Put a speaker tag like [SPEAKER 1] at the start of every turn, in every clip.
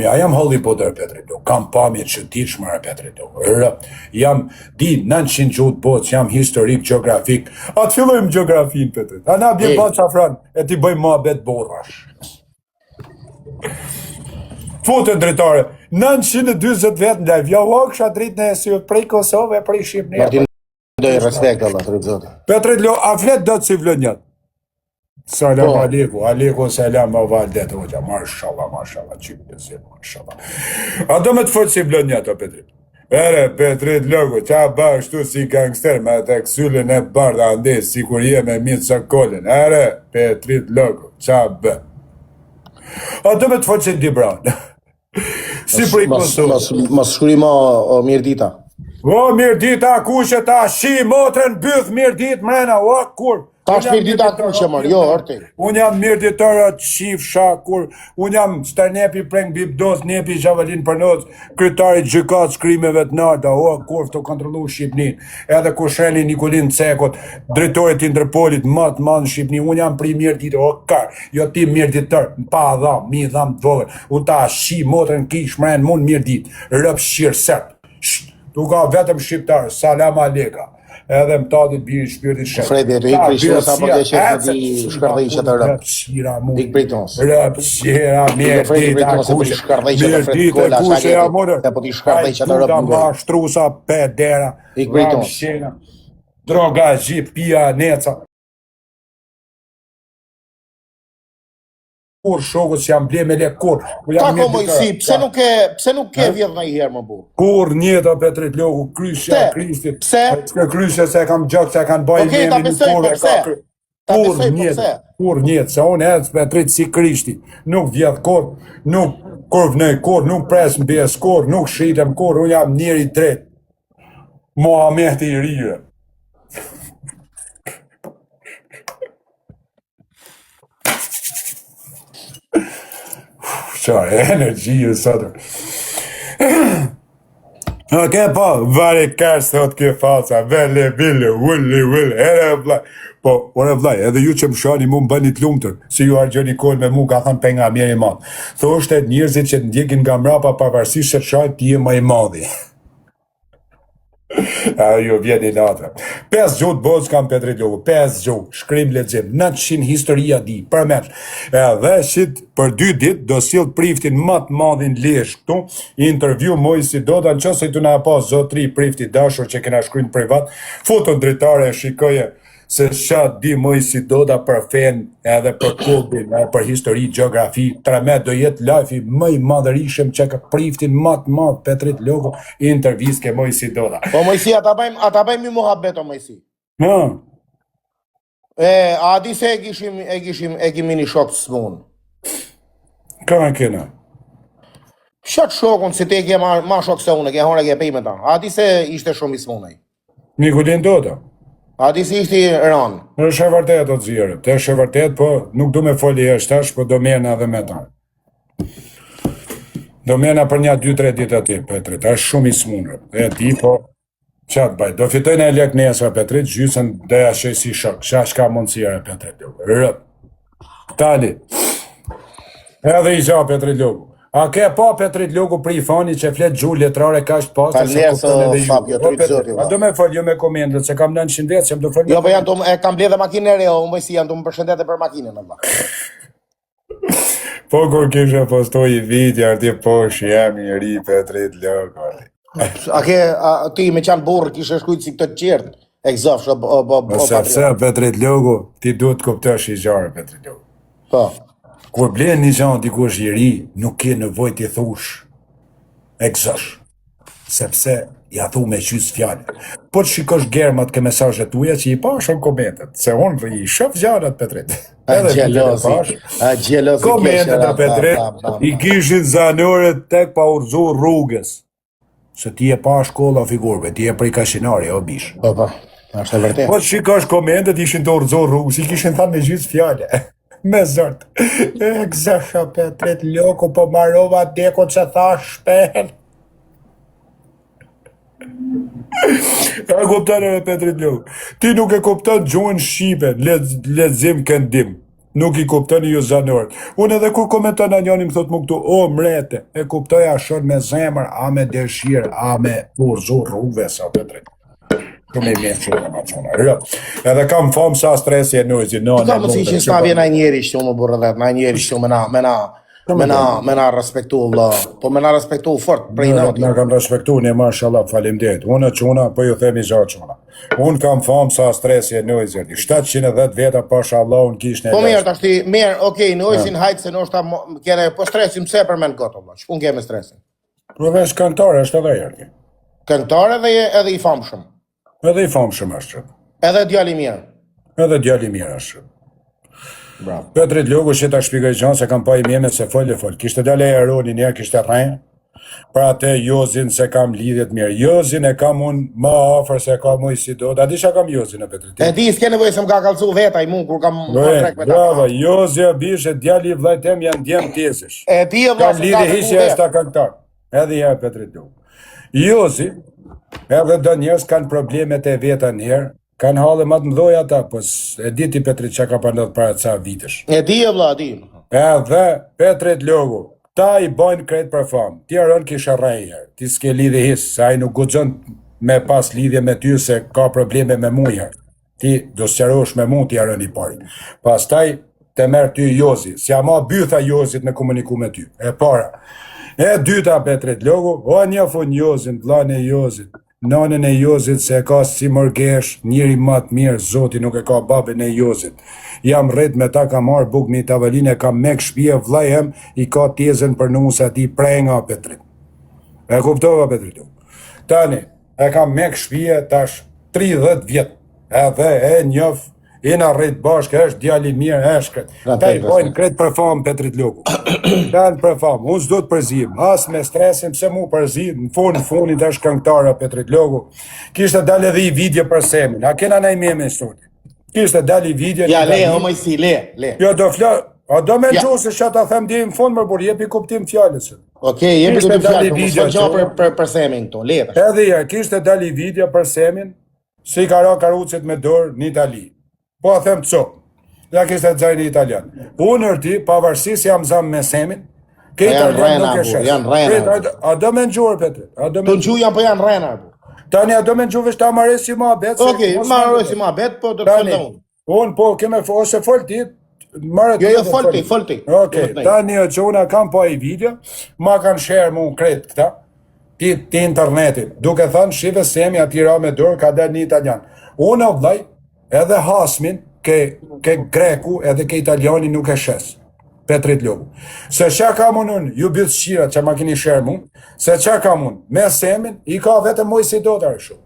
[SPEAKER 1] Ja jam Hollywood Petrit Loku, kam pamje të çuditshme re Petrit Loku. R, jam di 900 gjuhë të botës, jam historik, gjeografik. A të fillojmë gjeografinë Petrit? A na bje pa çafran e ti bëjmë muhabet burrash. Futen dritare, 940 vetë në live, ja u kisha dritë në sy prej Kosovë, prej Shqipërie.
[SPEAKER 2] Martin do i respekt Allah, të zoti.
[SPEAKER 1] Petrit Lo, a flet dot si vlonjat? Selam po. Aleku, aleku selam o valdet hoxha, mashallah, mashallah, qyp të si, mashallah. A do me të folë si vlonjat, o Petrit? Ere, Petrit Loku, qa ba ashtu si gangster, me atë kësylën e bardha ande, si kur je me mitë së kolën. Ere, Petrit Loku, qa bë? A do me të folë si Dibran? Si prej
[SPEAKER 2] Kosovës. Mos, mos shkruj mo, o Mirdita.
[SPEAKER 1] O Mirdita kuqe ta shi motrën byth Mirdit mrena o kur.
[SPEAKER 2] Ta është Mirdita kuqe mor, jo orti.
[SPEAKER 1] Unë jam Mirditor o qifsha kur unë jam stërnepi Preng Bibdos, nepi Xhavalin Përnoc, kryetari i gjykatës krimeve të narta, o kur të kontrollu Shqipnin. Edhe kushëriri Nikulin Cekut, drejtorit të Interpolit më të madh në Shqipni, unë jam prej Mirdite, o kar, jo ti Mirditor, më pa dham, mi dham të vogël, unë ta shi motrën kish mren mund Mirdit, rëp shqir serb, tu ka vetëm shqiptar, salam aleka, edhe më tatit biri shpirtit
[SPEAKER 2] shenjt. Fredi, të ikë prej shqiptar, sa po ke qef me ti shkërdhej që të rëp.
[SPEAKER 1] Shira mu.
[SPEAKER 2] Ik prej tons.
[SPEAKER 1] Rëp shira Mirdita
[SPEAKER 2] kuqe. Mirdita
[SPEAKER 1] kuqe ja morë.
[SPEAKER 2] Po ti shkërdhej që të rëp.
[SPEAKER 1] Duda mashtrusa pedera.
[SPEAKER 2] Ik prej tons.
[SPEAKER 1] Droga, gjip, pija, neca. Kur shokët që jam ble me lek kur.
[SPEAKER 2] Po jam Tako Moisi, pse nuk e pse nuk ke vjedh ndonjëherë më
[SPEAKER 1] burr? Kur njeta Petrit Loku, kryqja e Krishtit.
[SPEAKER 2] Pse?
[SPEAKER 1] Pse kryqja se e kam gjak se e kanë bajë
[SPEAKER 2] okay, ta besoj, po pse?
[SPEAKER 1] Ta besoj, po pse? Kur njet, se unë ec Petrit si Krishti, nuk vjedh kur, nuk kurvnej kur, nuk pres mbes kur, nuk shitem kur, unë jam njeri i drejt. Muhameti i ri. Qa energji e sot. Ok, po, vari kërë sot ke falsa, vele, vile, vili, vili, ere, vllai. Po, ore vllai, edhe ju që më shani mu më bëni të lumtur, si ju harxhoni kohën me mu, ka thënë pejgamberi i madh. Thoshte njerëzit që të ndjekin nga mrapa pavarësisht se të shajnë ti je më i madhi. A ju vjen i natra. Pesë gjuhë të botës kam Petrit Loku, pesë gjuhë, shkrim lexim, 900 historia di, përmend. Edhe shit për dy ditë do sill priftin më të madhin Lezhë këtu, intervju Moisi Doda, në qoftë se tu na pa zotri prifti dashur që kena shkruar në privat, futu në dritare e shikoje se ça di Moisi Doda për fen edhe për klubin, edhe për histori, gjeografi, treme do jetë live më i madhërishëm që ka priftin më të madh Petrit Loku intervistë ke Moisi Doda.
[SPEAKER 2] Po Moisi, a ta bëjmë a ta bëjmë një muhabet o Moisi.
[SPEAKER 1] Hë.
[SPEAKER 2] E, a di se e kishim e kishim e kemi një shok të smun.
[SPEAKER 1] Ka e kena?
[SPEAKER 2] Qat shokun si ti e ke ma, ma shok se unë, ke hore ke pi me ta. A di se ishte shumë i smun ai.
[SPEAKER 1] Nikulin Doda.
[SPEAKER 2] A di si ishte i rënë?
[SPEAKER 1] Është e vërtetë o xhirë, është e vërtetë, po nuk du me foli është tash, po do merrna edhe me ta. Do merrna për një 2-3 ditë aty, Petrit, është shumë i smunur. E di, po, ça të bëj, do fitoj në lek nesër, Petrit, gjysën do ja shej si shok, qa shka mundësi e Petrit, rëp. Tali. Edhe i gja Petrit Loku. A ke pa Petrit Loku pri fani që flet gjuhë letrare kaq të pastër se
[SPEAKER 2] kupton edhe ju. Fabio,
[SPEAKER 1] po, Petrit, a do me fol jo me komentet se kam 900 vetë që më do fol.
[SPEAKER 2] Jo, po janë të e kam blerë makinën e re, o më si janë të më përshëndetë për makinën valla.
[SPEAKER 1] Po kur kishe postoj video arti poshtë jam i ri Petrit Loku.
[SPEAKER 2] A ke a, ti me qenë burrë kishe shkruajt si këto të tjerë? E gëzofsh, o, o, o,
[SPEAKER 1] o, Sepse Petrit Loku, ti duhet të kuptosh i gjarë Petrit Loku.
[SPEAKER 2] Po.
[SPEAKER 1] Kur blen një gjë dikush i ri, nuk ke nevojë t'i thush e gëzosh. Sepse ja thu me gjysë fjalë. Po të shikosh germat ke mesazhet tuaja që i pash në komentet, se unë i shoh gjanat Petrit.
[SPEAKER 2] Edhe xhelozi. A xhelozi
[SPEAKER 1] komentet e Petrit i kishin zanoret tek pa u rrëzu rrugës. Se ti e pa shkolla figurve, ti e prej Kashinari, o
[SPEAKER 2] bish. Po, po, është e vërtetë.
[SPEAKER 1] Po shikosh komentet, ishin të rrëzu rrugës, i kishin thanë me gjysë fjale. Me zërt. E gëzësha Petrit Loku, po marova deko që tha shpehen. E kupton e Petrit Loku. Ti nuk e kupton gjuhën shqipe, lexim këndim. Nuk i kuptoni ju zanorët. Unë edhe kur komenton a njoni më thot mu këtu, o mrete, e kuptoj a shon me zemër, a me dëshirë, a me kurzu rrugëve sa Petrit. Shumë i mirë që ma qona. Jo. Edhe kam famë sa stresi e Noizi,
[SPEAKER 2] no, Ka mundësi që s'na vjen ai njeri shumë burrë vet, na njeri shumë me na me na me na me na respektu vëlla. Po me na respektu fort
[SPEAKER 1] prej nati. Na kanë respektu ne mashallah, faleminderit. Unë çuna, po ju themi gjë çuna. Unë kam famë sa stresi e Noizi. 710 veta pasha Allahun
[SPEAKER 2] kishte. Po mirë tash ti, mirë, okay, Noizin hajt se ndoshta kene po stresin pse përmend kot vëlla. Ç'pun ke me stresin?
[SPEAKER 1] Po vesh këngëtar është edhe Erdi.
[SPEAKER 2] Këngëtar edhe edhe i famshëm.
[SPEAKER 1] Edhe i famshëm është.
[SPEAKER 2] Edhe djalë i mirë.
[SPEAKER 1] Edhe djalë i mirë është. Bravo. Petrit Logu që ta shpjegoj gjën se kam pa i mjeme se fol e fol. Kishte dalë e Aroni një kishte rrenë. Për atë Jozin se kam lidhje të mirë. Jozin e kam unë më afër se kam uj si do. A di çka kam Jozin e
[SPEAKER 2] Petrit? E di, s'ke nevojë se më ka kallzu vet ai mu kur kam
[SPEAKER 1] marrë me ta. Bravo, Jozi e bishë djali i vllait tem janë djem tezësh.
[SPEAKER 2] E di e
[SPEAKER 1] vlla se lidhje hiqe është këngëtar. Edhe ja Petrit Logu. Jozi, edhe do njerëz kanë problemet e veta një herë, kanë halle më të mëdha ata, po e di ti Petrit çka ka pa ndodh para ca
[SPEAKER 2] vitesh. E di e vlla, di.
[SPEAKER 1] Edhe Petrit Logu, ta i bojnë krejt për famë. Ti Aron kishe rrejë, ti s'ke lidhje hiç, se ai nuk guxon me pas lidhje me ty se ka probleme me mu herë. Ti do sqarohesh me mu ti Aron i pari. Pastaj të merr ty Jozi, s'ja ma bytha Jozit me komuniku me ty. E para. E dyta Petrit Logu, o njof unë Jozin, vllanë e Jozit, nënën e Jozit se e ka si mërgesh, njeri ma të mirë, zoti nuk e ka babën e Jozit. Jam rrit me ta kam marrë bukë në tavolinë, kam mek shpije, vllai jem i ka tezen për nuse atij prenga Petrit. E kuptova Petrit Logu. Tani, E kam mek shpije tash 30 vjet. Edhe e njof jena rrit bashkë, është djalë i mirë, është krejt. Ta i bojnë krejt për famë Petrit Logu. Kanë për famë, unë s'do të përzim, as me stresin, pse mu përzi, në fund, në fundit është këngëtara Petrit Logu. Kishte dalë edhe i video për Semin, a kena naj meme sot? Kishte dalë i video.
[SPEAKER 2] Ja, le, o Moisi, le,
[SPEAKER 1] le. Jo, do fla, a do me ja. se që ta them deri në fund, më burr, jepi kuptim fjalës.
[SPEAKER 2] Okej, jepi kuptim fjalës, mos fol gjë për, për, për Semin këtu, le.
[SPEAKER 1] Edhe ja, kishte dalë i video për Semin, si ka ra karucit me dorë në Itali. Po a them copë. Ja kishte xaj një italian. Unë ërti, pavarësisht se jam zamë me Semin,
[SPEAKER 2] ke po italian nuk e shes. Janë rrena.
[SPEAKER 1] A do me ngjuar Petrit?
[SPEAKER 2] A do me Të jam po janë rrena.
[SPEAKER 1] Tani a do me ngju veç ta marrë si
[SPEAKER 2] muhabet? Okej, okay, marrë si muhabet, po do të fol
[SPEAKER 1] unë. Unë po keme ose fol ti,
[SPEAKER 2] marrë Jo, jo, fol ti, fol
[SPEAKER 1] ti. Okej, okay, tani o çuna kam pa i video, ma kanë share mu krejt këta. Ti ti internetit, duke thënë shife Semi aty ra me dorë ka dalë një italian. Unë o vllai, Edhe hasmin ke, ke greku edhe ke italiani nuk e shes. Petrit Logu. Se ça kam unë unë, ju bythëqirat që ma keni share mu, se ça kam unë, me Semin, i ka vetëm Moisi Dota e shumë.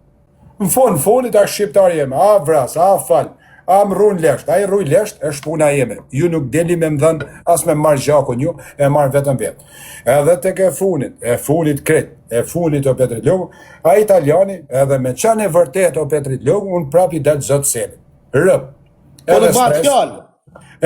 [SPEAKER 1] Në fund, në fundit është shqiptar jeme, a vras, a fal, a më rrun lesht, a i rruj lesht, është puna jeme. Ju nuk deli me më dhënë, as me marrë gjakun ju, e marrë vetëm vetë. Edhe tek e funit, e funit krejt, e funit o Petrit Logu, a italiani, edhe me qenë e vërtet o Petrit Logu, unë prap i dal zot Semit. Rëp.
[SPEAKER 2] Po në batë fjalë.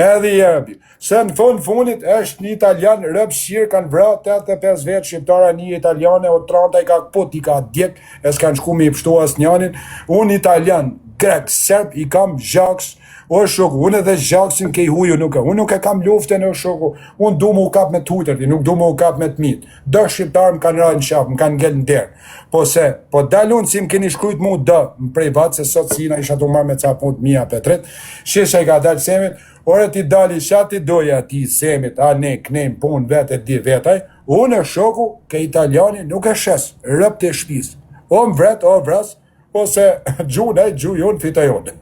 [SPEAKER 1] Edhe i erbi. Se në fund funit është një italian, rëp shqirë kanë vra 85 vetë shqiptara një italiane, o tranta i ka këput, i ka djek, e s'kanë shku me i pshtu asnjanin. Unë italian, grek, serb, i kam gjaks, O shoku, unë edhe gjaksin ke i huju nuk e, unë nuk e kam luftën o shoku, unë du mu kap me të hujtër, nuk du mu kap me të mitë. Do shqiptarë më kanë ra në qafë, më kanë ngel në derë. Po se, po dal unë si më keni shkrujt mu do, në privat, se sot sina isha të marrë me ca punë të mija Petrit, shisha i ka dalë Semit, ore ti dali qa ti doja ti Semit, a ne, kne, në punë vetë e di vetaj, unë e shoku, ke italiani nuk e shes, rëp të shpis. O më vret, o vras, Po se gjuna e gjuj unë, fitoj unë.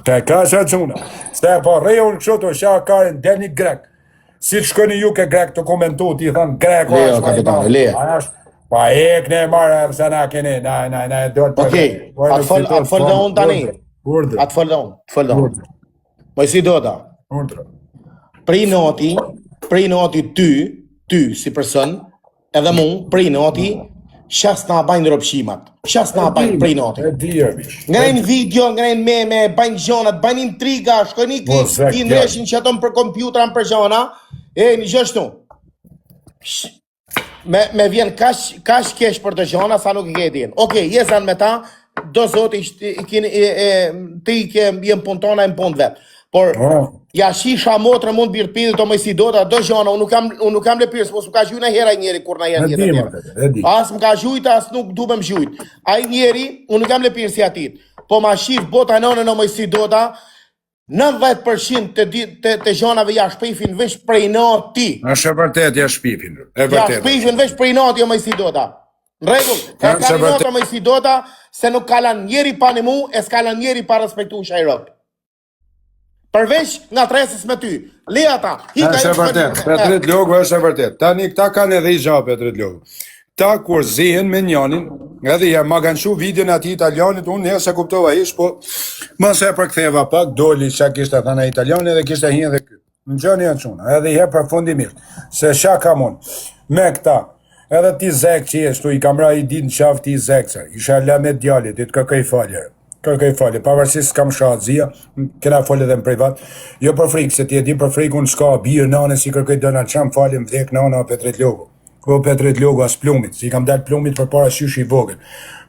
[SPEAKER 1] Të ka që gjuna. Se po rrej unë kështu të sha karin, del një grek. Si të shkoni ju ke grek të komentu, ti thënë grek,
[SPEAKER 2] o është kapitan, le.
[SPEAKER 1] A është, pa e këne marrë, se na kene, na, na, na, e
[SPEAKER 2] do të... Okej, atë fol, atë fol dhe unë tani. Urdhër. Atë fol dhe unë, të fol dhe unë. Moisi Doda.
[SPEAKER 1] Urdhër.
[SPEAKER 2] Prej noti, prej noti ty, ty si person, Edhe mu, prej noti, qa s'na bajnë ropqimat, qa s'na bajnë prej noti.
[SPEAKER 1] E di, e
[SPEAKER 2] bish. Ngrejnë video, ngrejnë meme, bajnë gjonat, bajnë intriga, shkojnë i ki, i ndreshin që ato për kompjutra, për gjona, e një gjë shtu. Me, me vjen kaq, kaq keq për të gjona, sa nuk i ke din. Okej, je zanë me ta, do zoti i keni e, e, ti i ke je në punë tona e në punë vet. Por ja shisha motrën mund bir pidhi to më si dota do gjona, unë nuk kam unë nuk kam lëpirës, mos më ka gjujt ndonjëherë ai njeri kur na janë
[SPEAKER 1] jetë.
[SPEAKER 2] As më ka gjujt, as nuk du me më gjujt. Ai njeri, unë nuk kam lëpirës si atij. Po ma shif bota nënën o më si dota, 90% të di, të, të gjonave ja shpifin veç prej nati.
[SPEAKER 1] Është e vërtetë, ja shpifin. E
[SPEAKER 2] vërtetë. Ja shpifin veç prej nati o më si dota. Në rregull, e ka një nota më si dota se nuk ka lan njeri pa nimu e s'ka lan njeri pa respektu shaj rob. Përveç ngatërresës me ty. Le ata.
[SPEAKER 1] Hika është e vërtet. Petrit Logu është e vërtet. Tani këta kanë edhe i gja Petrit Logu. Këta kur zihen me njanin, edhe ja ma kanë çu videon e atij italianit, unë herë s'e kuptova hiç, po masi e përktheva pak, doli çka kishte thënë ai italiani dhe kishte hi edhe ky. Në gjëni janë çuna, edhe i herë përfundimisht, se çka kam unë, me këta, edhe ti zek që je shtu, i kam ra i ditë në qafë ti zek, se isha la me djalit, i të kërkoj falje, kërkoj falje, pavarësisht s'kam sha zia, kena folë edhe në privat, jo për frikë, se ti e di për frikë, unë s'ka birë nane, si kërkoj Donald Trump falje, më vdek nana Petrit Logu. O Petrit Logu as plumit, si i kam dalë plumit përpara qysh i vogël.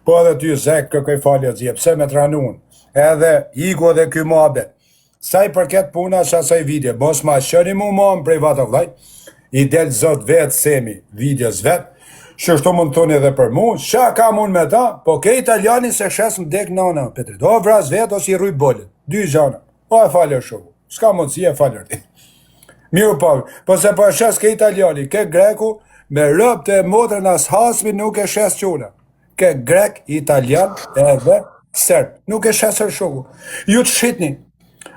[SPEAKER 1] Po edhe ty zek kërkoj falje zia, pse me të ranun, edhe iku edhe ky muhabet. Sa i përket puna që asaj video, mos ma çoni mu ma në privat o vllai, i del zot vetë semi videos vet, qështu mund të thoni edhe për mu, ça kam unë me ta, po ke italianin s'e shes më dek nana, Petrit, o vras vetë ose i rruj bolet, dy gjana, o e falë shoku, s'ka mundësi e falë ti. Mirë po, po se po e shes ke italiani, ke greku, me rëptë e motrën as hasmi nuk e shes quna. Ke grek, italian edhe serb. Nuk e shes shoku. Ju të shitni.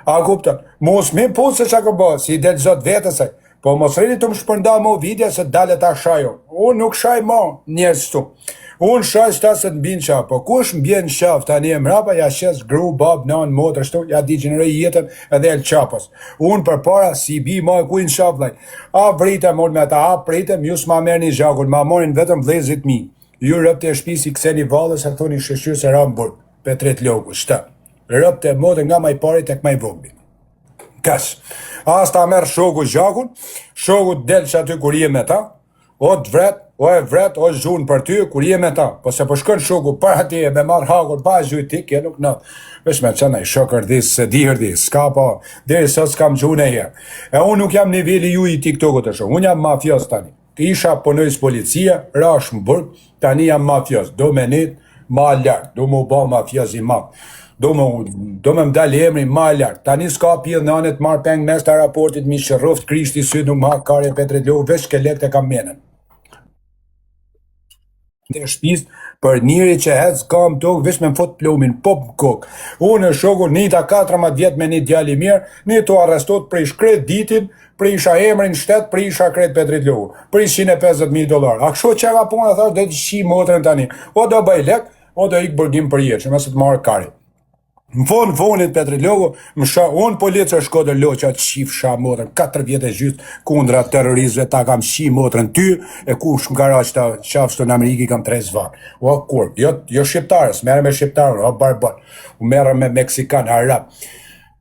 [SPEAKER 1] A kupton? Mos më puth se çka ka bë, si del zot vetes ai. Po mos rrini të më shpërnda më video se dale ta shaj unë. Unë nuk shaj më njerëz këtu. Unë shaj këta se të mbin qafë. Po kush më bjen qafë tani e mrapa ja shes gru, bab, nan, motër ashtu, ja digjeneroj jetën edhe El Chapos. Unë përpara si bi më e kujt në qafë vllai. A vritem unë me ta, a pritem, ju s'ma merrni gjakun, ma marrin vetëm vëllezërit mi. Ju robt e shtëpisë i ktheni vallës e thoni shyqyr se ra në burg. Petrit Logu, shtë. Robt e motrën nga ma i pari tek ma i vogli. Kaq. As ta merr shoku gjakun, shoku del që aty kur je me ta, o të vret, o e vret, o zhun për ty, kur je me ta. Po se po shkon shoku para ti me marr hakun pa gjujt ti, kjo nuk ndodh. Veç me qenë ai shokërdi, se di hërdi, s'ka po, deri sot s'kam gju në herë. E unë nuk jam niveli ju i TikTokut të shumë, unë jam mafioz tani. Isha punonjës policia, rash në burg, tani jam mafioz, do me nejt ma lart, do me u ba mafioz i madh. Do me do me më dal emri ma lart. Tani s'ka pjellë nane të marr peng mes të aeroportit, mi shërroft Krishti syt nuk më ha kare Petrit Logu, veç ke lekët e kam menën. Të shtëpisë për njëri që hec kam tokë veç me më fut plumin pop në kokë. Unë e shoku nita 14 vjet me një djalë i mirë, një të arrestot prish kreditin, prisha emrin në shtet, prisha krejt Petrit Logu, prish 150.000 dollar. A kështu që ka puna, thash, do të qi motrën tani. O do bëj lek, o do ik burgim për jetë, që se të marrë kari. Në fund fundit Petrit Logu, më sha, unë policë e Shkodër Loqa të qifsha motrën, 4 vjet e gjysë kundra terroristëve ta kam qi motrën ty, e kush më ka ra që ta qafshtu në Amerikë i kam tre zvan. O kur, jo, jo shqiptarës, merrem me shqiptarë, o barbar, u merrem me meksikan, arab,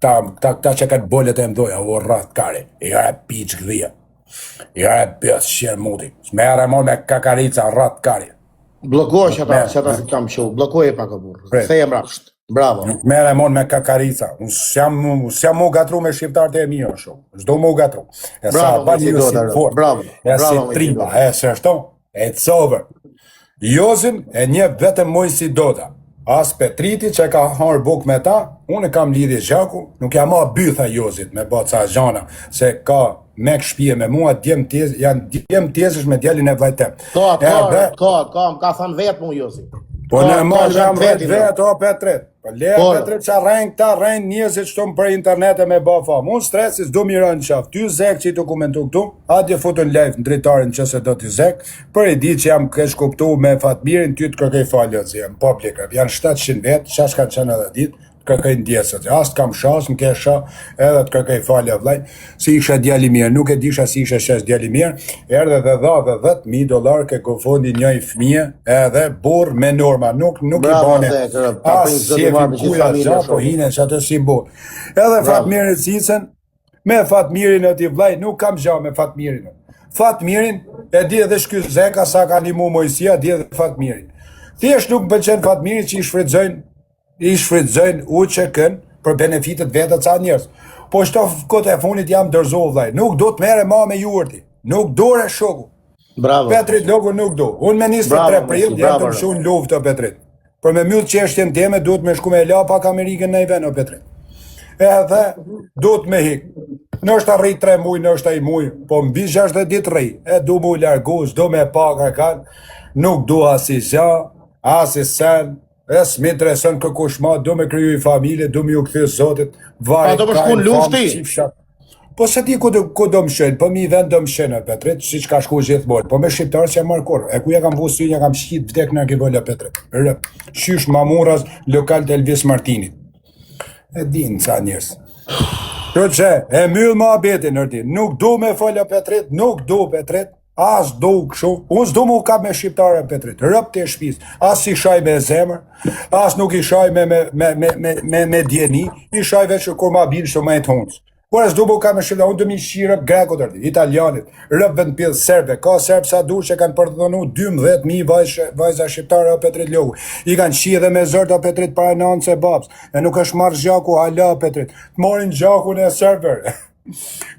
[SPEAKER 1] ta, ta, ta që kanë bolet e mdoja, o rrath kare, i e piç gdhia, i e bëth sherë muti, merrem me kakarica, rrath kare.
[SPEAKER 2] Bllokohesh ata, që ata se kam show, bllokoje pak o burrë. Ktheje mbrapsht. Bravo.
[SPEAKER 1] Nuk merrem unë me kakarica. Unë s'jam s'jam mu gatru me shqiptarët e mi, shumë. S'do mu gatru.
[SPEAKER 2] E sa
[SPEAKER 1] Bravo, bani ju si
[SPEAKER 2] fort. Bravo.
[SPEAKER 1] E si trima, e se ashtu, it's over. Jozin e njeh vetëm Moisi Doda. As Petriti që ka harë buk me ta, unë e kam lidhje gjaku, nuk jam ma bytha Jozit me ba ca gjana, se ka me shpije me mua, djem tez, janë djem tezësh me djalin e vllait
[SPEAKER 2] tem. Ka, ka, ka, ka, më ka thënë vetë mu Jozi.
[SPEAKER 1] Po në mal jam vetë vetë o Petrit. Po le po. Petrit ça rrejn këta rrejn njerëzit shtum për internet e me bë famë. Unë stresi s'do mi rënë qaf. Ty Zek që i dokumentu këtu, atje futën live në dritaren që se do t'i Zek, për e di që jam keq kuptu me Fatmirin, ty të kërkoj falje zi, në publik. Janë 700 vetë, çka kanë qenë edhe ditë kërkoj ndjesë aty. As të kam sha, as më ke sha, edhe të kërkoj falje vllai, si isha djalë i mirë, nuk e disha si isha shesh djalë i mirë, erdhe dhe dha dhe 10000 dollar ke GoFundMe një fëmijë, edhe burr me norma, nuk nuk i bane.
[SPEAKER 2] As
[SPEAKER 1] si e kuja gja, po hine që atë si burr. Edhe Fatmirin Cicën, me Fatmirin e ti vllai, nuk kam gja me Fatmirin. Fatmirin e di edhe shky Zeka sa ka nimu Mojsia, di edhe Fatmirin. Thjesht nuk më pëlqen Fatmiri që i shfrytëzojnë i shfrytëzojnë UÇK-n për benefitet veta ca njerëz. Po qëto kohët e funit jam dorëzu vllai. Nuk do të merrem ma me ju ti. Nuk do re shoku.
[SPEAKER 2] Bravo.
[SPEAKER 1] Petrit Logu nuk do. Unë me 23 prill jam tu mshu në luftë o Petrit. Për me mbyll çështjen teme duhet me shku me la pak Amerikën në vend o Petrit. Edhe duhet me hik. Ndoshta rri 3 muaj, ndoshta i muaj, po mbi 60 ditë rri. E du mu largu, s'du me pa kërkan, nuk du asi gja, asi sen, e s'mi intereson kërkush ma, du me kriju i familje, du me ju kthy zotit,
[SPEAKER 2] vari, Pa do me shku në luftë ti?
[SPEAKER 1] Po s'e di ku do, ku do më shojnë, po mi vend do më shojnë, Petrit, siç ka shku gjithmonë, po me shqiptarë s'jam marrë kurrë, e ku ja kam vu synë, ja kam shqit vdek në kivola, Petrit, rëp, qysh Mamurras, lokal të Elvis Martinit. E din ca njerëz. Kështu që, e myll muhabetin, ërdi, nuk du me folë, Petrit, nuk du, Petrit, As du kështu, unë s'du mu kap me shqiptarë Petrit, robt e shpis, as i shaj me zemër, as nuk i shaj me, me, me, me, me, me, me djeni, i shaj veç kur ma binë shumë e të hundës. Por as du mu kap me shqiptarë, unë du mi shi rob grekut, ërdi, italianit, rob vend serbe, ka serb sa du që kanë përdhunu 12.000 vajza, vajza shqiptare o Petrit Logu, i kanë shi edhe me zor o Petrit para nanës e babës, e nuk është marrë gjaku hala Petrit, të marrin gjakun e serbër.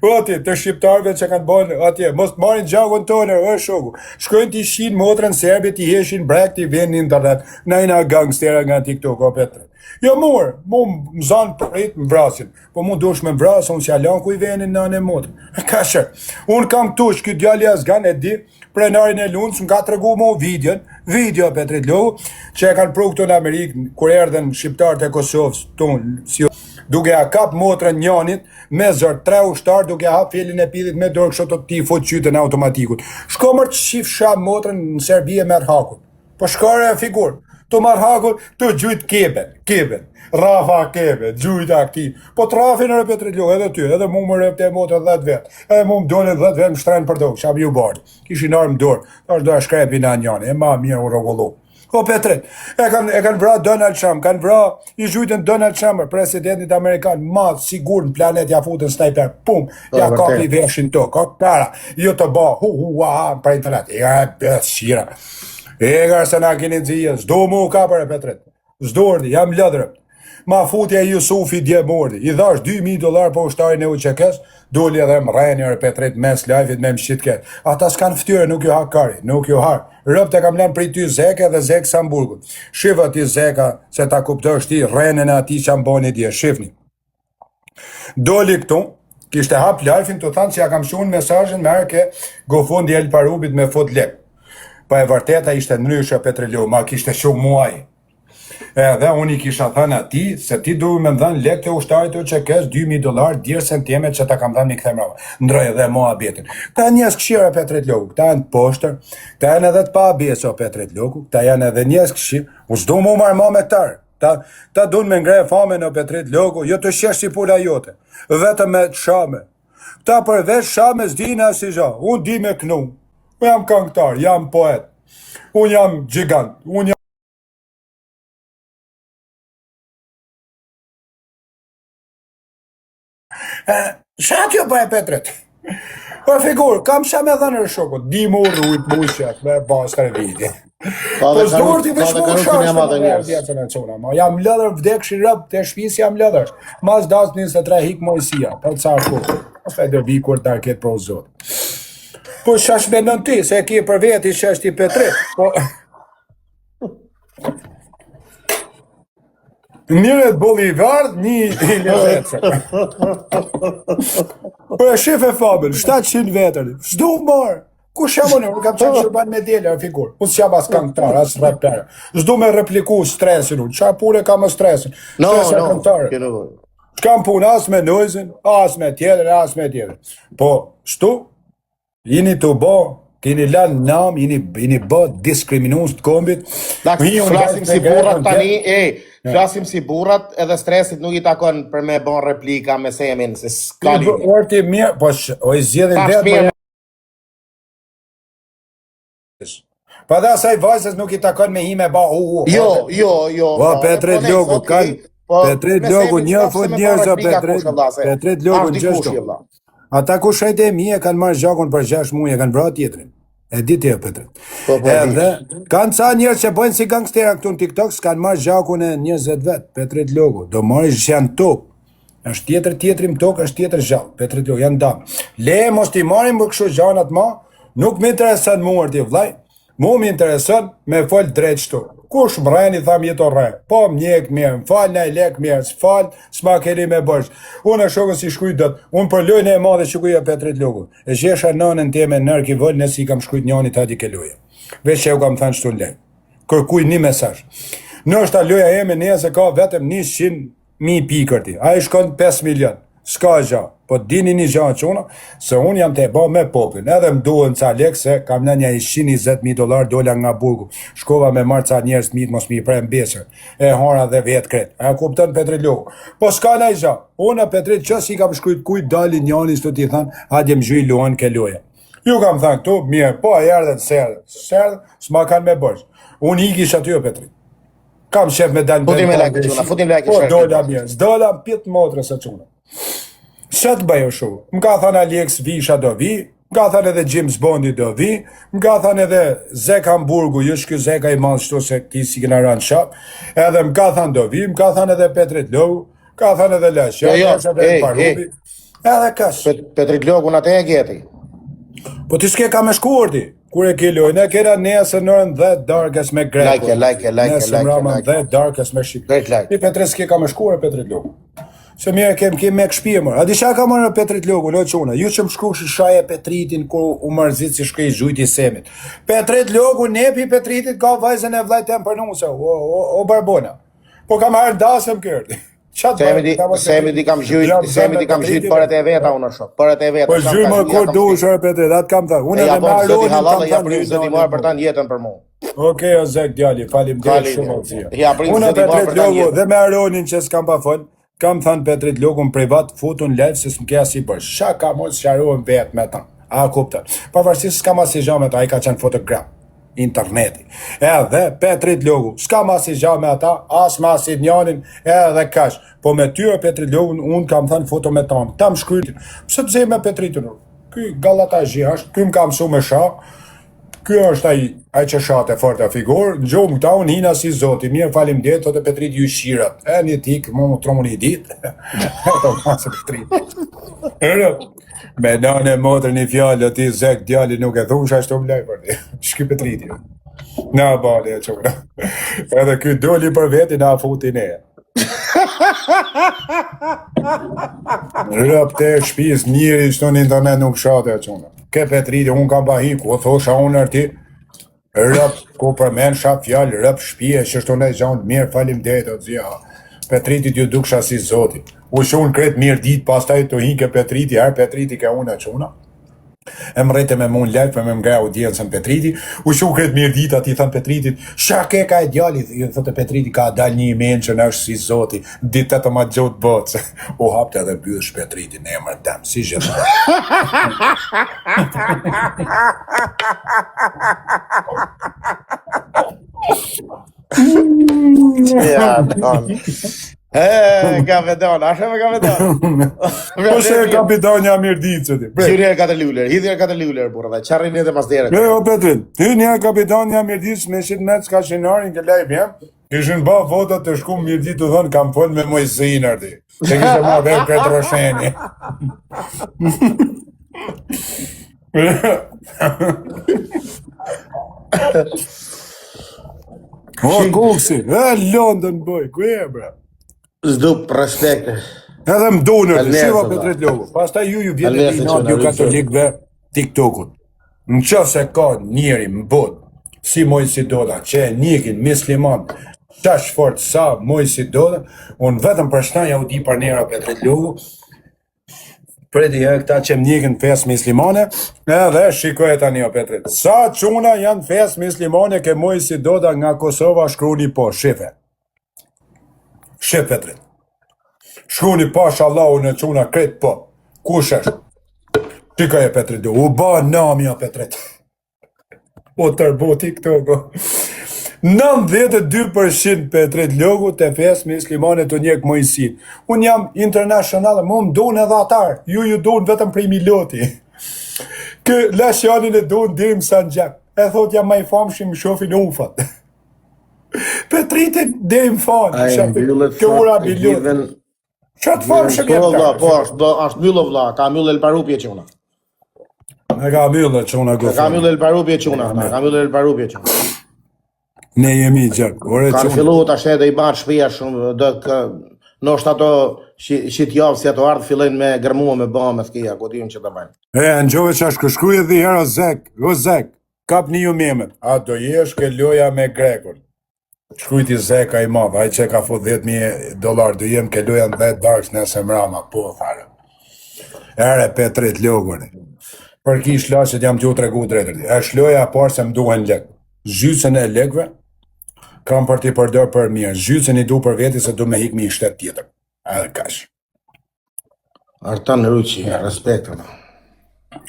[SPEAKER 1] O ti, të shqiptarëve që kanë bërë atje, mos të marrin gjakun tonë, o shoku. Shkojnë t'i shin motrën serbit, t'i heshin brek, t'i vënë në internet. Na jena gangstera nga TikTok, o Petrit. Jo mor, mu më zanë prit, më vrasin. Po mu dush me vrasë, unë s'ja lan ku i venin në anë e motrën. Kashër, unë kam tush, ky djali Azgan e di, prenarin e Lunës, më ka tregu mu videon, video Petrit Logu, që e kanë pru këtu në Amerikë, kur erdhen shqiptarët e Kosovës, tonë, si duke ja kap motrën njanit, me zor, tre ushtar duke hap filin e pidhit me dorë kështu të ti fut qytën automatikut. Shko mër të shifsha motrën në Serbi e merr hakun. Po shko re figur, tu marr hakun, tu gjujt keben, keben, rafa kebe, gjujt aktiv. Po të rafin re Petrit Logu, edhe ty, edhe mu më rëpte e motrën 10 vetë, edhe mu më dolën 10 vetë më shtrenë për tokë, qa më ju bërë. Kishin armë dorë, tash do e shkrepin a njani, e ma mirë u rregullu. O Petrit, e kanë e kanë vra Donald Trump, kanë vra i gjujtën Donald Trump, presidentit amerikan, ma sigur në planet ja futën sniper, pum, po, ja kapi veshin tokë, o para, jo të ba, hu hu ha ha për internet, e e bes shira. E ka se na keni nxijë, s'do mu ka për e Petrit. S'do jam lodhur. Ma futi ai Jusufi dje mordi. I dhash 2000 dollar për ushtarin e UÇK-s, doli edhe më rreni ore Petrit mes live-it me më shit ket. Ata s'kan fytyrë, nuk ju ha kari, nuk ju ha. Robt e kam lënë prej ty Zeke dhe Zek Samburgut. Shifa ti Zeka se ta kuptosh ti rrenën e atij që më boni dje, shifni. Doli këtu, kishte hap live-in të thanë që ja kam shun mesazhin me arke GoFundMe El Parubit me fut lek. Po e vërteta ishte ndryshe Petrit Logu, ma kishte shumë muaj. Edhe unë i kisha thënë atij se ti duhet me më dhënë lek të ushtarit të UÇK-s 2000 dollar djersën teme që ta kam dhënë i kthem mbrapa. Ndroj edhe muhabetin. Këta janë njerëz këshirë Petrit Logu, këta janë të poshtër, këta janë edhe të pabesë o Petrit Logu, këta janë edhe njerëz këshirë. Unë s'du mu marrë ma me këta. Ta ta duan me ngre famën o Petrit Logu, jo të shesh si pula jote, vetëm me shame. Këta përveç shame s'dinë asnjë gjë. Unë di me knu. Unë jam këngëtar, jam poet. Unë jam gjigant. Unë jam Sha kjo po e Petrit? Po figur, kam sha me dhënë shoku, di mu rujt, mu qet, me ba stërvitje.
[SPEAKER 2] Po dhe
[SPEAKER 1] s'dur ti veç mu sha, është ma jam lodhër vdekshin rob, të shpis jam lodhër. Mas datës 23 hik Mojsia, po ca ku. Pastaj do vi kur ta ketë pro Zot. Po shash mendon ti, se e ke për veti shash ti Petrit. Po Një Red Bull i verdh, një i lezetshëm. Po e shif e famën, 700 vetër. S'du marr. Kush jam unë? Unë kam qenë çoban me dele, figur. Unë s'jam as këngëtar, as reper. S'du me repliku stresin unë. Çfarë pune kam me stresin?
[SPEAKER 2] No, Stresi no. Këngëtar.
[SPEAKER 1] S'kam punë as me Nojzin, as me tjetër, as me tjetër. Po, shtu, Jini të bo, keni lanë nam, jini, jini bo diskriminues të kombit.
[SPEAKER 2] Dak, flasim si burrat tani, e, flasim si burrat edhe stresit nuk i takon për me bon replika me semin, se
[SPEAKER 1] s'ka lidhje. Orti mirë, po sh, o i zgjedhin vetë. Po Pa dhe asaj vajzës nuk i takon me ime ba u
[SPEAKER 2] u. Jo, jo, jo.
[SPEAKER 1] Po Petrit Logu kanë po, Petrit Logu një fut njerëz o Petrit. Petrit Logu gjithashtu. Ata kushërinjtë e mi e kanë marrë gjakun për 6 muaj e kanë vrarë tjetrin. E di ti o Petrit. Po, po, Edhe kanë ca njerëz që bëjnë si gangstera këtu në TikTok, s'kan marrë gjakun e 20 vet, Petrit Logu. Do marrin që janë top. Është tjetër tjetri në tokë, është tjetër gjallë. Petrit Logu janë damë. Le mos t'i marrim më kështu gjanat ma, nuk më intereson mua ti vllai. Mu më intereson me fol drejt shtu. Kush më rren i tham jeto rre. Po më njek mirë, më fal naj lek mirë, s'fal, s'ma keni me borxh. Unë e shokën s'i shkruj dot. Unë për lojën e madhe që kuja Petrit Logu. E gjesha nënën teme nërki vëll nëse i kam shkrujt njanit hajde ke loja. Veç që u kam thënë shtu në lajm. Kërkuj një mesazh. Nështë loja eme nesër ka vetëm 100 Mi pikë ti. Ai shkon 5 milion. S'ka gja. Po dini një gja çuna, se unë jam te ba me popullin. Edhe më duhen ca lekë se kam lënë nja 120.000 dollar dola nga burgu. Shkova me marr ca njerëz të mit mos mi pre mbesër. E hora dhe vetë kret. A kupton Petrit Logu? Po s'ka naj gja. Unë Petrit që si kam shkrujt kujt dalin njani s'do t'i than, hajde më zhuj luan ke loja. Ju kam thënë këtu, mirë, po e erdhën, s'erdhën, s'erdhën, s'ma kanë me borxh. Unë ikish aty o Petrit. Kam qef me dalë
[SPEAKER 2] Futim me like çuna, futim like.
[SPEAKER 1] Po dola mirë, s'dola pit motrës së çuna. Ç'a të bëj shu? Më ka thënë Alex Visha do vi, më ka thënë edhe James Bondi do vi, më ka thënë edhe Zek Hamburgu, jo ky Zeka i madh shtu se ti si kena rënë shap, edhe më ka thënë do vi, më ka thënë edhe Petrit Logu, ka thënë edhe Lash,
[SPEAKER 2] jo, jo, edhe
[SPEAKER 1] ej, Parubi, edhe
[SPEAKER 2] kaq. Pet, Petrit Logu në atë e gjeti.
[SPEAKER 1] Po ti s'ke ka me shkuar ti. Kur e ke lojën, ne kena nesër në orën 10 darkës me
[SPEAKER 2] grek. Like, like, like,
[SPEAKER 1] nesër
[SPEAKER 2] like,
[SPEAKER 1] mbrama like. 10 darkës me shqip.
[SPEAKER 2] Like, like.
[SPEAKER 1] Ti Petrit s'ke ka me shkuar Petrit Logu. Se mirë kem kem me shtëpi më. A di çka ka marrë Petrit Logu, lo çuna. Ju që më shkruashi shaje Petritin kur u mërzit si shkoi zhujti Semit. Petrit Logu nepi Petritit ka vajzën e vllait tem për nuse, o, o, o barbona. Po kam marrë dasëm kërë.
[SPEAKER 2] Qa të Semi di, semi di kam zhyt, semi di kam zhyt paret e veta unë shoh, paret e veta.
[SPEAKER 1] Po zhyt më kur dush ore Petrit, atë kam thënë.
[SPEAKER 2] Unë edhe me Aronin kam thënë. Ja prim zoti marr për tan jetën për
[SPEAKER 1] mua. Okej, o Zek djali, faleminderit shumë
[SPEAKER 2] o zia. Ja prim zoti marr
[SPEAKER 1] për tan jetën. Dhe me Aronin që s'kam pa fol, kam thënë Petrit Logun privat, futun live se s'më ke asi bërë. Çka ka mund sqarohem vetë me ta. A kupton? Pavarësisht s'kam asnjë gjë me ta, ai ka qenë fotograf interneti. Edhe Petrit Logu, s'kam asnjë gjë me ata, as me asnjë njanin, edhe kaq. Po me ty e Petrit Logun, unë kam thënë foto me tanë. Ta më shkrytin. Pse të zej me Petritin? Ky gallataxhi është, ky më ka mësu me sha. Ky është ai, ai që shate fort e figurë, në gjumë këta unë hina si zoti, mirë faleminderit, thotë Petrit ju shirat. E një tik, mu më troni i ditë. E to masë Petrit. Ërë, Me nënë e motrën një fjalë, o ti zek djali nuk e thush ashtu më laj për ti. Shky Petriti. Na bali e çuna. Edhe ky doli për veti na futi ne. Rëp të shpis njëri shtu në internet nuk shate e çuna. Ke Petriti, unë kam pa hi, ku thosha unë ërti, Rëp, ku përmensha fjalë, rëp shpije, që shtu në gjanë, mirë, faleminderit, o zia. Petritit ju duksha si zoti. U shun kret mirë ditë, pastaj të hinke Petriti, herë Petriti ke unë e çuna. E më rrete me mund live, me më ngre audiencën Petriti. U shun kret mirë ditë, ati i thënë Petritit, sha ke ka e djali, i thotë Petriti, ka dal një i që në është si zoti, ditë të ma gjutë botë. U hapte edhe bysh Petriti në emër tem, si gjithmonë.
[SPEAKER 2] Ja, don. E, kapedon, a shumë kapedon.
[SPEAKER 1] Po se kapedon jam mirë ditë që ti.
[SPEAKER 2] Hyri e katër luler, hidhi e katër luler burra, dhe çarri ne pas dere.
[SPEAKER 1] Jo, Petrit, hyri një kapedon jam mirë ditë, me shit me çka shinarin ke live jam. Ishin ba vota të shku mirë ditë të thonë kam fol me Mojzin arti. Se kishte marrë vetë këtë rësheni. O, Kuksi, e London boy, ku je bre?
[SPEAKER 2] Zdup, respekte.
[SPEAKER 1] Edhe më dunë, shiva Petrit Logu. Pastaj ju ju vjen e inat ju katolikëve TikTokut. Në qoftë se ka njeri në botë, si Moisi Doda, që e njekin musliman, qaq fort sa Moisi Doda, unë vetëm për shna ja u di për nera Petrit Logu, preti e këta që më njekin fesë muslimane, edhe shikoje tani o Petrit. Sa çuna janë fesë muslimane ke Moisi Doda nga Kosova shkruni po, shife. Shif Petrit. Shkruni pasha Allahu në çuna krejt po. Kush është? Shikoje Petrit, u ba nami o Petrit. O tërbu TikToku. 92% Petrit Logu të fesë muslimane të njek Mojsin. Unë jam international, mu më dunë edhe atar, ju ju dunë vetëm prej Miloti. Kë Lasjanin e dunë deri më Sanxhak. E thot jam ma i famshëm, më shofin ufat. Petritin deri më fanë.
[SPEAKER 2] Ai mbyllet
[SPEAKER 1] Kjo ura Milot.
[SPEAKER 2] hidhen.
[SPEAKER 1] Që të farë shë
[SPEAKER 2] Po vlla, po është bë, është mbyllë vlla, ka mbyllë El Parupje çuna.
[SPEAKER 1] Ne ka mbyllë çuna
[SPEAKER 2] gofë. Ka mbyllë El Parupje çuna, ka mbyllë El Parupje çuna.
[SPEAKER 1] Ne jemi i gjak.
[SPEAKER 2] Ore çuna. Kanë fillu tash edhe i bahet shpia shumë, do kë ndoshta ato qit javë si ato ardhë fillojnë me gërmua me bë me thkia, ku di unë që të bëjnë.
[SPEAKER 1] E, ngjove që është këshkruj edhe herë o Zek, o Zek, kap një ju memet. A do jesh ke loja me grekun? Shkrujti Zeka i madh, ai që ka fut 10.000 dollar, do jem ke loja në 10 darkës nesër mrama, po, thare. Ere Petrit Logoni. Për kish laqet jam t'ju tregu drejtër. Është loja e parë se më duhen lek. Zhycën e lekëve kam për t'i përdor për mirë. Zhycën i du për veti se du me hik me një shtet tjetër. Edhe kaq.
[SPEAKER 2] Artan Ruçi, respekt atë.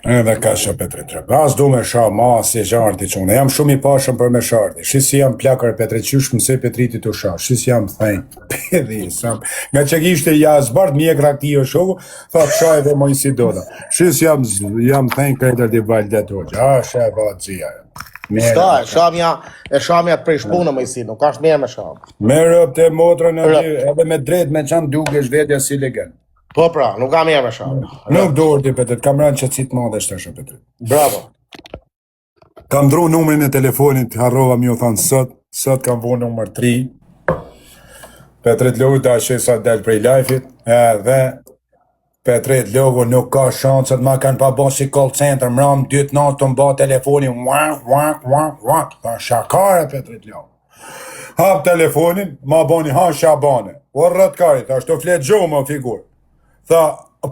[SPEAKER 1] Edhe kaq o Petrit Trep. As du me sha ma si gjarti që unë. Jam shumë i pashëm për me sharti. Shi si jam plakër Petrit, qysh mësoj Petriti të sha. Shi si jam thejn. Pedhi, sam. Nga që kishte ja zbart mjekra këtij o shoku, tha të shaj dhe mojnë si doda. Shi si jam, jam thejn kretër t'i valë dhe të hoqë. A, shë e va
[SPEAKER 2] gjia. S'ka, e shamja, e shamja të prish punë më si, nuk është mirë me sham.
[SPEAKER 1] Me rëp të motrën aty, edhe me drejt me qanë dukesh vetja si legen.
[SPEAKER 2] Po pra, nuk ka mirë me sham.
[SPEAKER 1] Nuk duhet ti Petrit, kam rënë qetësi të madhe tash Petrit.
[SPEAKER 2] Bravo.
[SPEAKER 1] Kam ndru numrin e telefonit, harrova mi u thanë sot, sot kam vu numër 3. Petrit Logu ta sheh sa del prej live-it, edhe Petrit Logu nuk ka shanset, ma kanë pa bo si call center, mram dytë natë të mba telefoni, ua, ua, ua, ua, tha shakare Petrit Logu. Hap telefonin, ma boni ha shabane, o rrët kari, tha shto flet gjumë, o figur. Tha,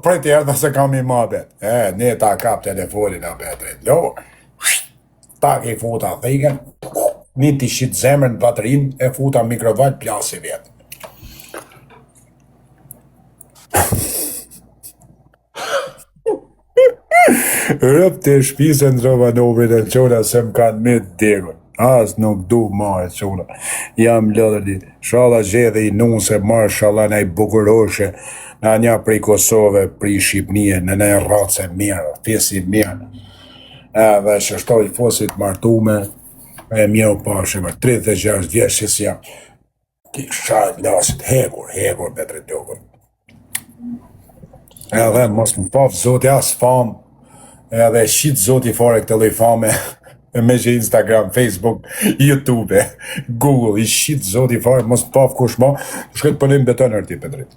[SPEAKER 1] prit erdha se kam i mabet. E, ne ta kap telefonin a Petrit Logu. Tak i futa thikën, një t'i shit zemrën në baterin, e futa mikroval, plasi vetë. Rëp të shpisë ndrova numrin e qona se më kanë me degën. As nuk du ma e qona. Jam lodhër di. Shalla gjedhe i nuse, marë shalla në i bukuroshe, në nja prej Kosove, prej Shqipnie, në në racë e mirë, fesi mirë. Edhe që shto i fosit martume, e mirë u pashe, më 36 vjeç që si jam. Kisha lasit hekur, hekur Petrit Logun. Edhe mos më paf zoti as fam, edhe shit zoti fare këtë lloj fame, e me që Instagram, Facebook, YouTube, Google, i shit zoti fare, mos më paf kush mo, shkoj të punoj në beton ti Petrit.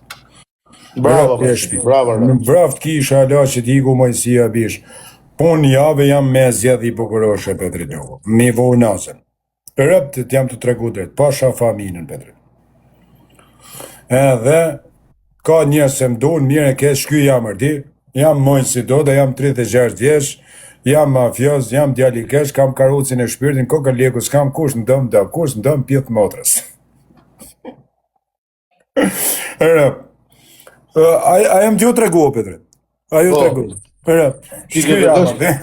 [SPEAKER 2] Bravo, bravo.
[SPEAKER 1] Në vraft kisha ala që t'iku moj si ja bish. Punë jave jam me zgjedh i bukuroshe Petrit Logu. Mi vu nasën. Rëp të jam të tregu drejt, pasha familjen Petrit. Edhe ka njerëz se më duan mirë e keq, shky jam ërdi, jam mojnë si do dhe jam 36 vjeç, jam mafioz, jam djalë i keq, kam karucin e shpirtin, kokën leku, s'kam kush ndëm do, kush ndëm pjith motrës. Rëp. A, a jam t'ju tregu, o Petrit? A ju po. tregu? Rëp.
[SPEAKER 2] Ti ke të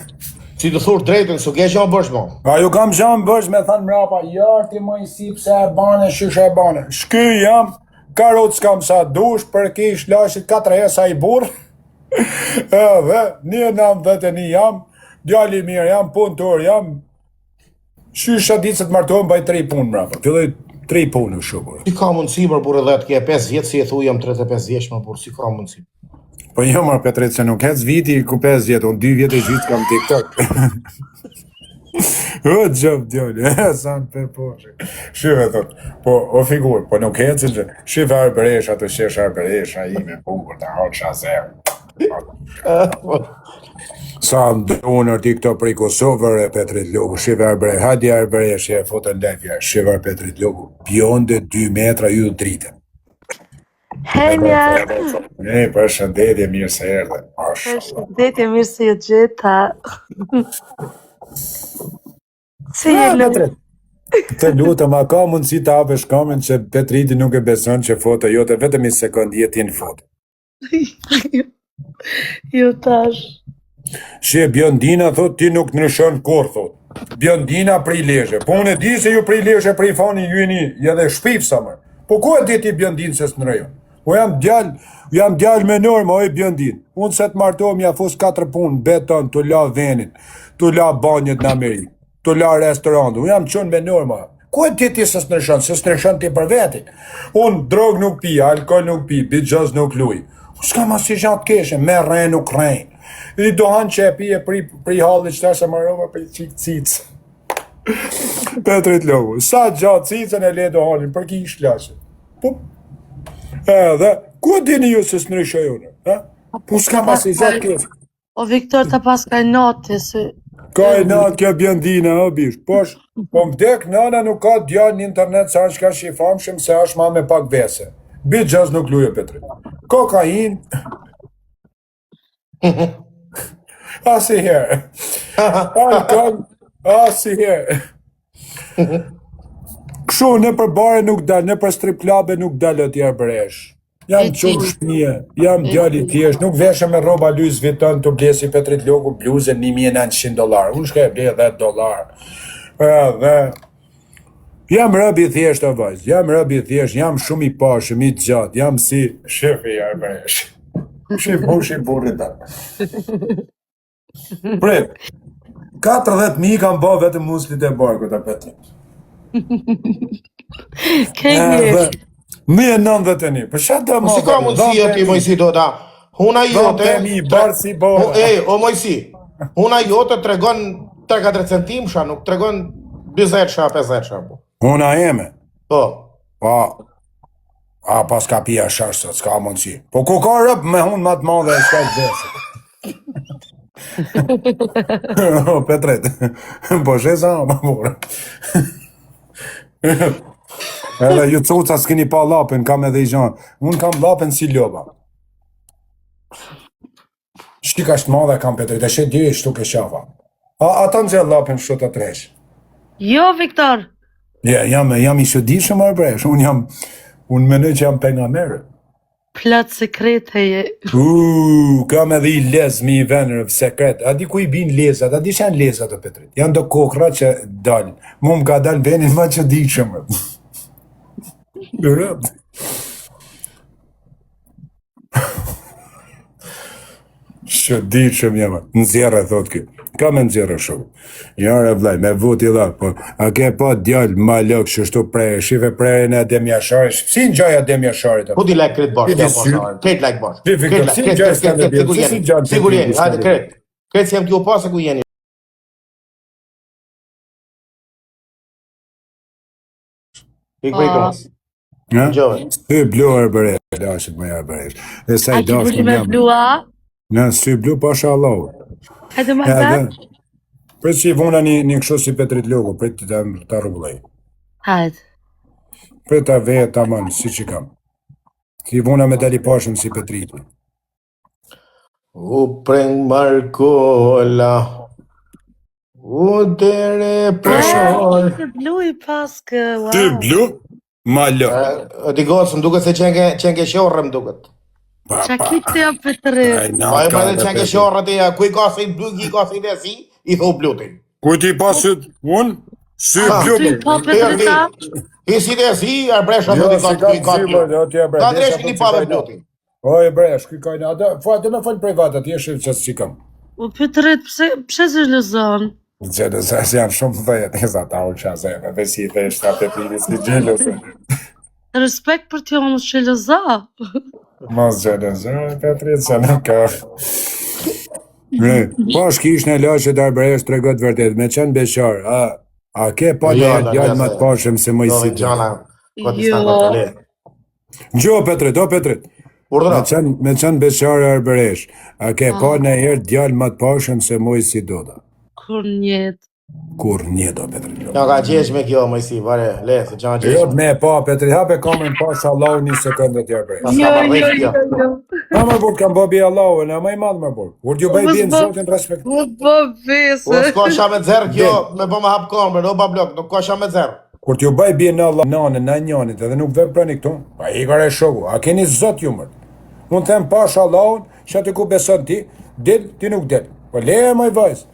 [SPEAKER 2] Si të thur drejtën, s'u ke gjë bësh
[SPEAKER 1] mo. A ju kam gjë bësh me thënë mrapa, jo ti më i si pse e bane, shysh e bane. Shky jam, karot s'kam sa dush, për kish lashit katër herë sa i burr. Edhe një nam dhe të një jam, djali mirë jam, punëtor jam, Shysh atë ditë se të martohem baj tri punë mbrapa. Filloj tri punë u
[SPEAKER 2] shukur. Si ka mundësi për burrë dhe të ke 5 vjet si e thu jam 35 vjeç më burrë, si ka mundësi?
[SPEAKER 1] Po jo më Petrit se nuk ec viti ku 5 vjet, unë 2 vjet e gjysmë kam TikTok. O gjop djali, e sa në për poshë. Shife thot, po o figur, po nuk ecën që. Shife Arbëresha të qesh Arbëresha ime bukur të hoqsha zerë. Sa më duan ti këto prej Kosovë e Petrit Logu, shife Arbëresh, hajde Arbëresh e fotën lefja, shife Petrit Logu, bjonde 2 metra yll dritë.
[SPEAKER 3] Hej, mja.
[SPEAKER 1] E, përshëndetje, mirë se erdhe.
[SPEAKER 3] Përshëndetje, mirë se ju gjeta. Si je
[SPEAKER 1] Lori? Të lutem, a ka mundësi të hapësh kamën që Petriti nuk e beson që foto jote vetëm një sekond jeti në foto.
[SPEAKER 3] Jo tash.
[SPEAKER 1] Shi Bjondina thot ti nuk ndryshon kurr thot. Bjondina prej Lezhe. Po unë e di se ju prej Lezhe prej fani ju jeni edhe shpifsa më. Po ku e di ti Bjondin se s'ndrejën? Po jam djalë, jam djalë me normë, oj Bjondin. Unë se të martohem ja fus katër punë, beton, të la venin, të la banjët në Amerikë, të la restorant. Unë jam çun me norma. Ku e di ti se s'ndryshon, se s'ndryshon ti për veti. Unë drogë nuk pi, alkool nuk pi, bixhoz nuk luj. Unë s'kam asnjë gjë të keqe, me rre nuk rrej. I duhan që e pi e pri, pri hallit që se marova për qik cicë. Petrit Logu, sa gjatë cicën e le duhanin, për ki ishlaqe. Po, edhe, ku e dini ju se s'ndryshoj unë? Ha? Po s'kam asnjë gjë të keqe.
[SPEAKER 3] O Viktor të pas ka inati se
[SPEAKER 1] Ka inat kjo Bjondina, o bish. Po, po më vdek nana nuk ka djalë në internet se është kaq i famshëm se është ma me pak vese. Bixhoz nuk luje Petrit. Kokain. Asnjëherë. Alkool, asnjëherë. Kështu nëpër bare nuk dal, nëpër strip clube nuk dal o tjerë bresh. Jam qumë shpije, jam djalë i thjesht, nuk veshem me rroba Louis Vuitton të ble si Petrit Logu bluzën 1900 dollar. Unë shkoj e blej 10 dollar. Edhe jam rob i thjesht o vajz, jam rob i thjesht, jam shumë i pashëm, i gjatë, jam si shefi i arbëresh. Shif mushi burrit ta. Prit. 40.000 kam bo vetëm muslit e barkut e Petrit.
[SPEAKER 3] Ke një.
[SPEAKER 1] 1091. Për çfarë do
[SPEAKER 2] më? Si ka mundësi o ti Mojsi Doda? Huna jote.
[SPEAKER 1] Mi barë si
[SPEAKER 2] bora. Ej, o Mojsi. Huna jote tregon 3-4 centimsha, nuk tregon 40 sha, 50 sha. Po.
[SPEAKER 1] Huna eme.
[SPEAKER 2] Po.
[SPEAKER 1] Po. A, pas ka pija shash, sot, s'ka mundësi. Po ku ka rob me hunë ma të madhe e s'ka të vese. O, Petrit, po shesa, po burë. Edhe ju cuca s'keni pa llapën, kam edhe i gjanë. Unë kam llapën si lopa. Shtika është madhe kam Petrit, e shet diri shtu ke qafa. A, ata në gjellë llapën shtu të tresh.
[SPEAKER 3] Jo, Viktor.
[SPEAKER 1] Ja, jam, jam i çuditshëm or bresh, unë jam, unë mendoj që jam pejgamber.
[SPEAKER 3] Plot sekrete je.
[SPEAKER 1] Uuu, kam edhe i lez mi i venërë sekret. A di ku i bin lezat? A di që janë lezat o Petrit? Janë do kokra që dalin. Mu më ka dalë venin më çuditshëm. Rëp. Çuditshëm jam. Nxjerrë thot ky. Ka me nxjerrë shumë. Jo re vllai, me vuti dha, po a ke pa djalë malok që shtu prerë, shife prerjen e Adem Jasharit, si ngjaj Adem Jasharit?
[SPEAKER 2] Po ti like krejt bosh, ja po krejt like bosh. Krejt
[SPEAKER 1] like, si ngjaj
[SPEAKER 2] Skënderbeu, si ngjaj Sigur jeni, hajde krejt. Krejt si jam t'ju pa se ku jeni. Ik prej këmës.
[SPEAKER 1] Ja? Sy blu e bëre, lashit më e bëre. Dhe sa i
[SPEAKER 3] dashur jam. Blu, a?
[SPEAKER 1] Në sy blu pasha Allahu.
[SPEAKER 3] Hajde më ta.
[SPEAKER 1] Prit si vuna një, një kështu si Petrit Logu, prit të ta rregulloj.
[SPEAKER 3] Hajde.
[SPEAKER 1] Prit ta ve tamam, si që kam. Si vuna me dali pashëm si Petriti.
[SPEAKER 2] U preng Markola U dere
[SPEAKER 3] për Sy blu i paske
[SPEAKER 1] wow. Sy blu Malo
[SPEAKER 2] E di gocë, më duket se qenke, qenke qorre më duket
[SPEAKER 3] Qa ki ti o
[SPEAKER 2] Petrit? Pa e pa dhe qenke qorre ti, ku i ka sy blu, i ka sytë si, i thu blu ti
[SPEAKER 1] Ku ti pa sytë, unë? Sy blu
[SPEAKER 3] Sy pa Petrita?
[SPEAKER 2] I sytë si, arbresha
[SPEAKER 1] jo,
[SPEAKER 2] të di ka, ku i ka blu Ka dreshin i pa dhe blu ti
[SPEAKER 1] O e bre, shky ka një atë, po atë me fol privat aty është që si kam.
[SPEAKER 3] O Petrit, pse pse xhelozon?
[SPEAKER 1] Xheloz, se janë shumë të e sa ta unë qa se, dhe si i thesh ta Petriti si xheloz.
[SPEAKER 3] Respekt për ty, mos xhelozo.
[SPEAKER 1] Mos xhelozo, Petrit, se nuk ka. Ne, po shkish në lashë të arbëresh tregot vërtet, me qenë beqar, a, a ke pa jo, një djalë më të pashëm se Mojsi.
[SPEAKER 2] Jo.
[SPEAKER 1] Gjo, Petrit, o Petrit.
[SPEAKER 2] Urdhëro.
[SPEAKER 1] Me qenë, me qenë beqar e arbëresh. A ke pa nëherë djalë më të pashëm se Mojsi Doda?
[SPEAKER 3] Kurrë n'jetë.
[SPEAKER 1] Kurrë n'jetë, o Petrit.
[SPEAKER 2] Ja ka gjesh me kjo, Mojsi, bare, le, se gja gjesh.
[SPEAKER 1] Jo, me e pa, Petrit, hape kamerën pasha Allahu një sekundë të arbëresh.
[SPEAKER 2] Pas ka
[SPEAKER 3] Jo, jo,
[SPEAKER 2] jo,
[SPEAKER 3] jo.
[SPEAKER 1] Ma më burë, kam bo be Allahu, në më i madh më burë. Kur t'ju bëj be në zotin respekt.
[SPEAKER 3] Po po besë.
[SPEAKER 2] Po s'ka sha me xerr kjo, me bo me hap kamerën, o bablok, nuk ka sha me xerr.
[SPEAKER 1] Kur t'ju bëj be në Allah nanën, në njanit, edhe nuk veproni këtu, pa i kare shoku, a keni zot ju mërë? Unë them pasha Allahun, që aty ku beson ti, del, ti nuk del. Po leje moj vajzë.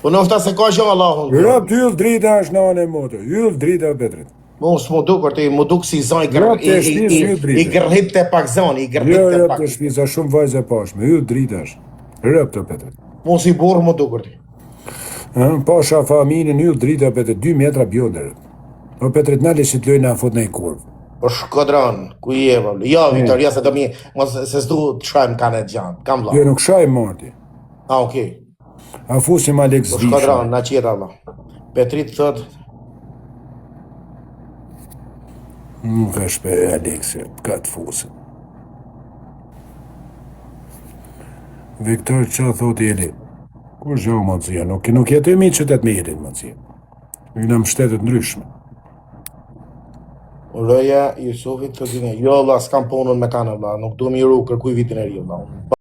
[SPEAKER 2] Po nofta se ka gjë Allahun.
[SPEAKER 1] Rob ty yll drita është në anë e motë, yll drita Petrit.
[SPEAKER 2] Mu s'mu duk, ti mu duk si zon i gër, i, i, i, i gërhit të pak zon, i gërhit
[SPEAKER 1] jo,
[SPEAKER 2] të
[SPEAKER 1] pak. Jo,
[SPEAKER 2] të
[SPEAKER 1] shtëpisë është shumë vajzë e pashme, yll drita është. Rob të Petrit.
[SPEAKER 2] Mu si burr mu duk ti.
[SPEAKER 1] Ë, pasha familjen yll drita Petrit, 2 metra bjonder. Po Petrit nale që të lojnë na fut në i kurvë.
[SPEAKER 2] Po shkodran, ku je valla? Jo, Viktoria se do mi, mos se s'du të shajm kanë e gjanë. Kam vlla.
[SPEAKER 1] Jo nuk shaj morti.
[SPEAKER 2] Ah, okay.
[SPEAKER 1] A fusim Alex
[SPEAKER 2] Po
[SPEAKER 1] Visha.
[SPEAKER 2] shkodran, na qeta vlla. Petrit thot,
[SPEAKER 1] Nuk është pe Alexi, ka të fusim. Viktor, që thot Eli? Kur gjë më zia, nuk, nuk jetojmë i qytet me Elin më zia. Ne jam shtetet ndryshme.
[SPEAKER 2] Uroja Jusufit të dine. Jo vlla, s'kam punën me kanë vlla, nuk du mi uru kërkuj vitin e ri vlla.